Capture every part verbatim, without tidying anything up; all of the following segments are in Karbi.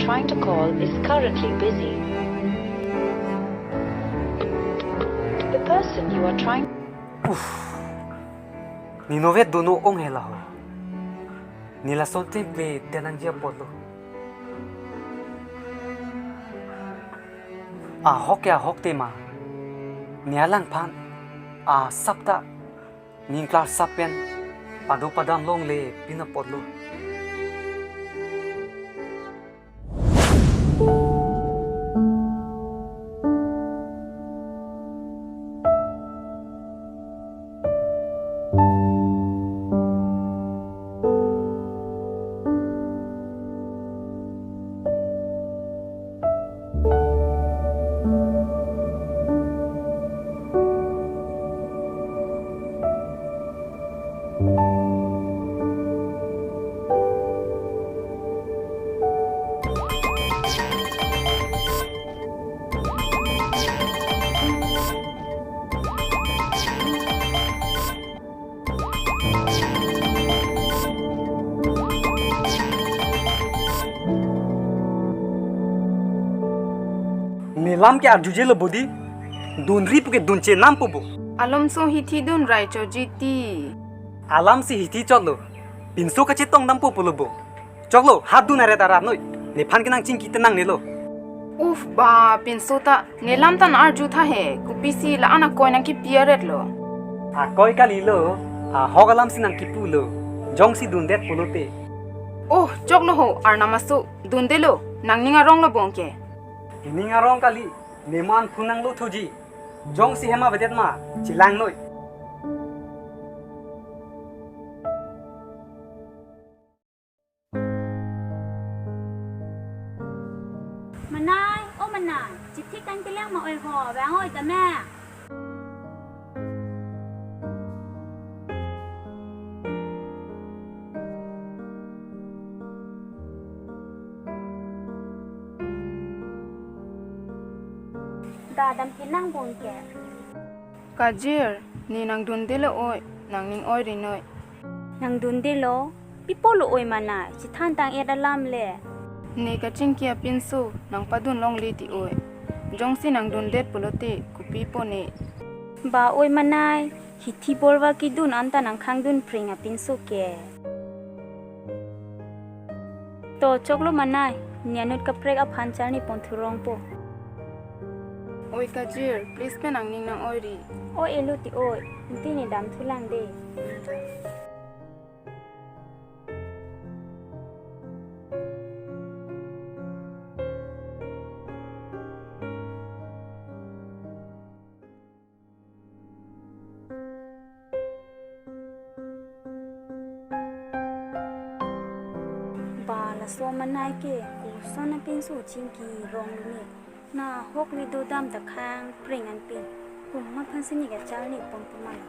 trying to call is currently busy. The person you are trying Uff. Ninovet dono ong hela ho. Nila son temple tenang jia polo. Ahok ke ahok tema. Ni alangphan. Asap ta. Ningklar sap pen pado padam longle pina potlo. Nelam ke arjujelo bodi. Dunri puke dunche nampo bo. Alomso hithi dun rai chojiti. Alam si hithi chotlo. Pinso kachetong nampo pulo bo. Choklo, hat dun aret arat noi. Nephan ke nangchingki tenang nelo. Uf ba, pinso ta, nelam tan arju tha he, kopisi la-an akoi nangkipi aretlo. Akoi kalilo, ahok alam si nangkipulo, jongsi dundet pulote. Oh, choklo ho, Arnam aso, dundelo, nangning aronglo bong ke. Ining arong kali, neman phunanglo thuji, jongsi hema vedet ma, chelang noi. Manai, o Manai, chithik kan kiliang ma oi ho, vang oi tame. Da dam kinang bong ke. Kajir, ne nangdundelo oi, nangning oiri noi. Nangdundelo, pi pulo oi Manai, chethan tang-et alam le. Ne kachingki apinso, nangpadun longle ti oi. Jongsi nangdundet pulote, kopi po ne. Ba oi Manai, hithi bolva kidun anta nangkhang dun pring apinso ke. To choklo Manai, ne anut kaprek aphan charni pon thurong po. Oi Kajir, please pen nangning nang oiri. O elo ti oi, inti ne dam thulang de. Ba laso Manai ke, koson apinso chingki rong ne. Nahok le dodam ta khang pring anpin. Komat aphan si ne kacharni pon pumala.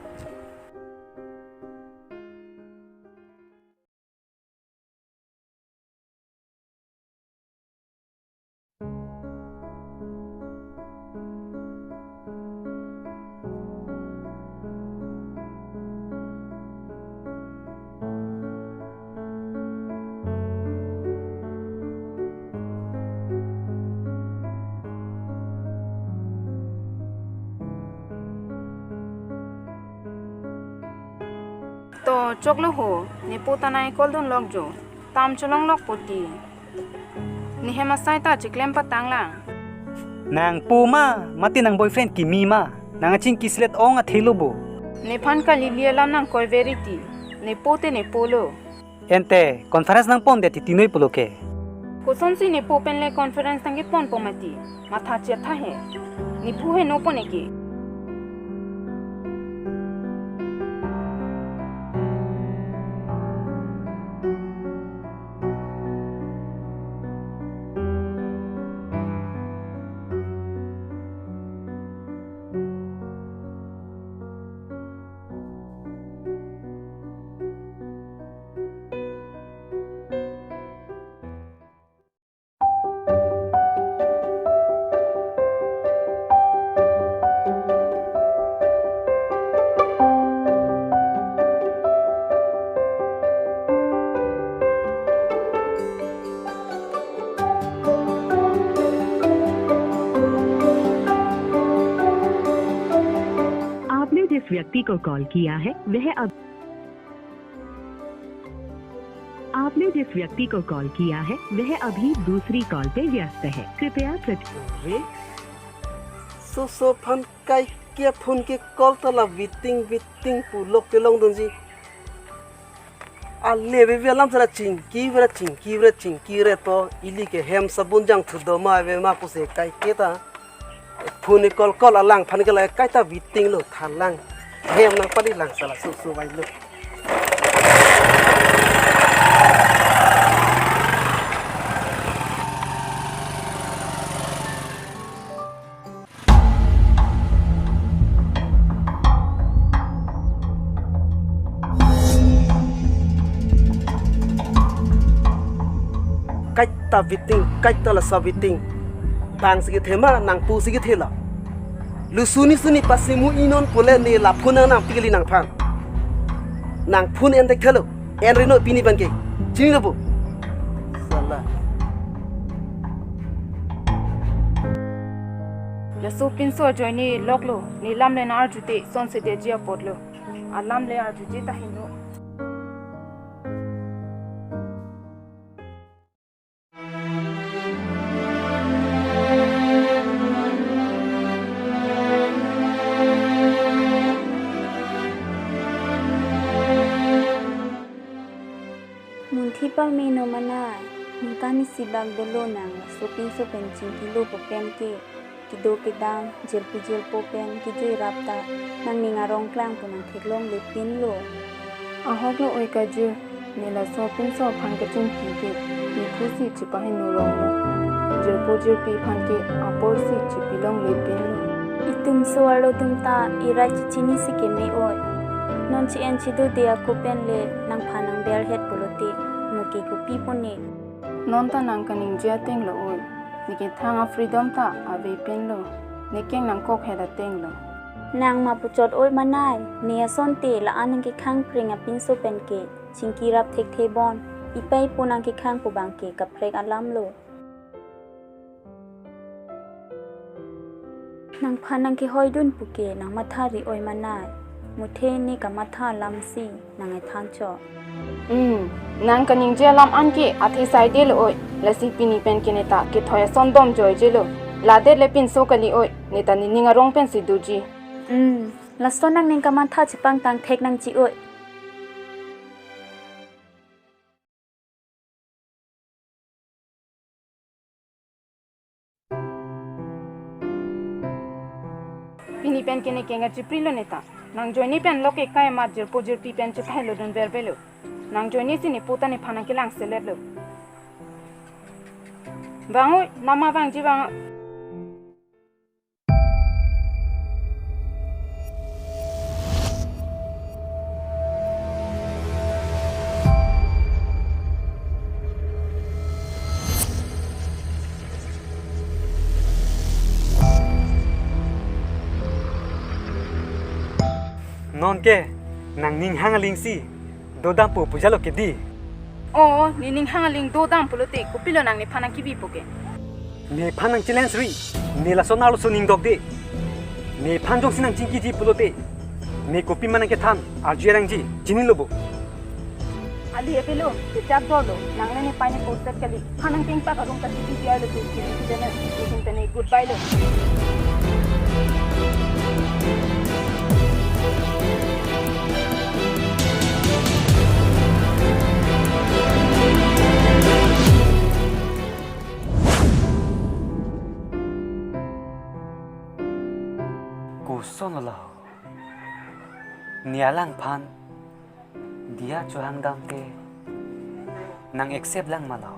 To choklo ho, nepo ta nang-call dunlok jo, tam cholonglok poti. Ne hem asai ta chiklem patang lang. Nangpo ma, mate nang boyfriend kimi ma, nang achingki selet ong athelo bo. Nephan kalili alam nangkoi veriti, nepo te nepolo. Ante, conference nangpondet titi noi pulo ke. Kosonsi nepo pen le conference nangkepon po mati. Matha chetha he. Nephu heno po ne ke. व्यक्ति को कॉल किया है, वह अब, आपने जिस व्यक्ति को कॉल किया है, वह अभी दूसरी कॉल पे व्यस्त है। कृपया प्रति- अरे, so so aphan kaike phone ke call ta la waiting waiting pu lok kelongdunji. Ale ave alam sara chingki vra chingki vra chingki re to, ili ke hem sabun jangthu do ma ave ma pusi kaike ta. Phone call call alang aphan ke la kaita waiting lo, thalang. Hem nangpali lang sala so so vai lo. Kaita waiting, kaita laso waiting. Bang si kethe ma, nangpu si kethe lo. Lu suni suni pasi mu-i non pule ne la phone nangpi kali nangphan. Nang phone en thekthelo. En reno pini abang ke. Chinilo bo. Sala. Laso pinso ajoine lok lo, ne lam le nang-arjute, sonse detji apot lo. Alam le arjuje ta heno. Munthi pame no manai, ningkan isi bak dolo nang, laso pinso pen chingkilo pu pen ke, kedo kedam, jirpi jirpo pen kejui rap ta, nangning arong klang pu nang theklonglepin lo. Ahok lo oi kajir, ne laso pinso aphan kachingki ke, ne phu si chepaheno rong lo. Jirpo jirpi aphan ke apor si chepilonglepin lo. Itum so-arlo atum ta irai chechini si keme oi. Non che-en chedo de ako pen le nangphan nangberhet pulote, mo ke kopi pone. Non ta nang kaningje ateng lo oi. Ne kethang a-freedom ta avepin lo. Ne keng nangkokhet ateng lo. Nang ma puchot oi manai, ne asonte la-an nangkekhang pring apinso pen ke, chingki rap thekthe bon, ipai po nangkekhang pu abang ke kaprek alam lo. Nangphan nangkehoidun pu ke nangmatha ri oi manai. Muthe ne kamatha alam si nang-ethan cho. Hmm, nang kaningje alam an ke athe saide lo oi. Lasi pini pen ke ne ta kethoi ason dom joijelo. Ladet le pinso kali oi. Ne ta nening arong pen si doji. Hmm, lason nangning kamatha chepangtang thek nangji oi. Pini pen ke ne keng kachiprilo ne ta. Nang ajoine pen lok ke kai amat jirpo jirpi pen chepahelo dun vervelo. Nang ajoine si ne po ta nephan nangkelang selet lo. Bang oi, nama bangji bang. Non ke, nangning hang aling si dodampo pu jalo ke di. O, nening hang aling dodam pulote, kopilo nang nephan nangkebipo ke? Nephan nang challenge ri, ne lason arloso ning dokde. Nephan jongsi nangchingkiji pulote, ne kopi ma nangkethan, arju erangji, chinilo bo. Ali apilo, kechak dolo, nang le nepei ne postet kali. Phan nangkengpak arong ta chingkiji arlo tu, chingkiji dene, nehin tene, goodbye lo. Koson lo, ne alangphan diya chohang damte nang accept lang ma lo.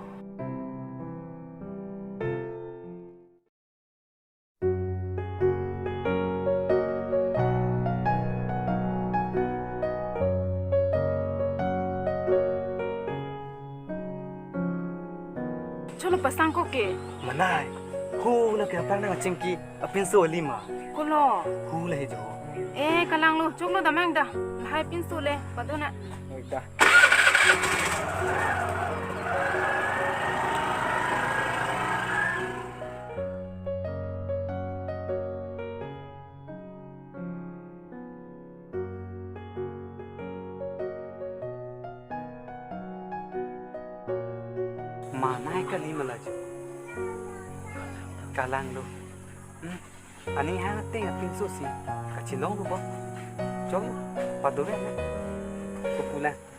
Cholo pasang ko ke. Manai, hu na ke apang nang chingki apinso alima. Kolo. Hu le jo. Eh, kalang lo, chok lo damang da. Lahai pinso le, padona. Oi da. Manai kali ma la jo. Kalang lo. Hmm. Aning hang ateng apinso si kachelong lo bo. Chong padore na. Kupulang.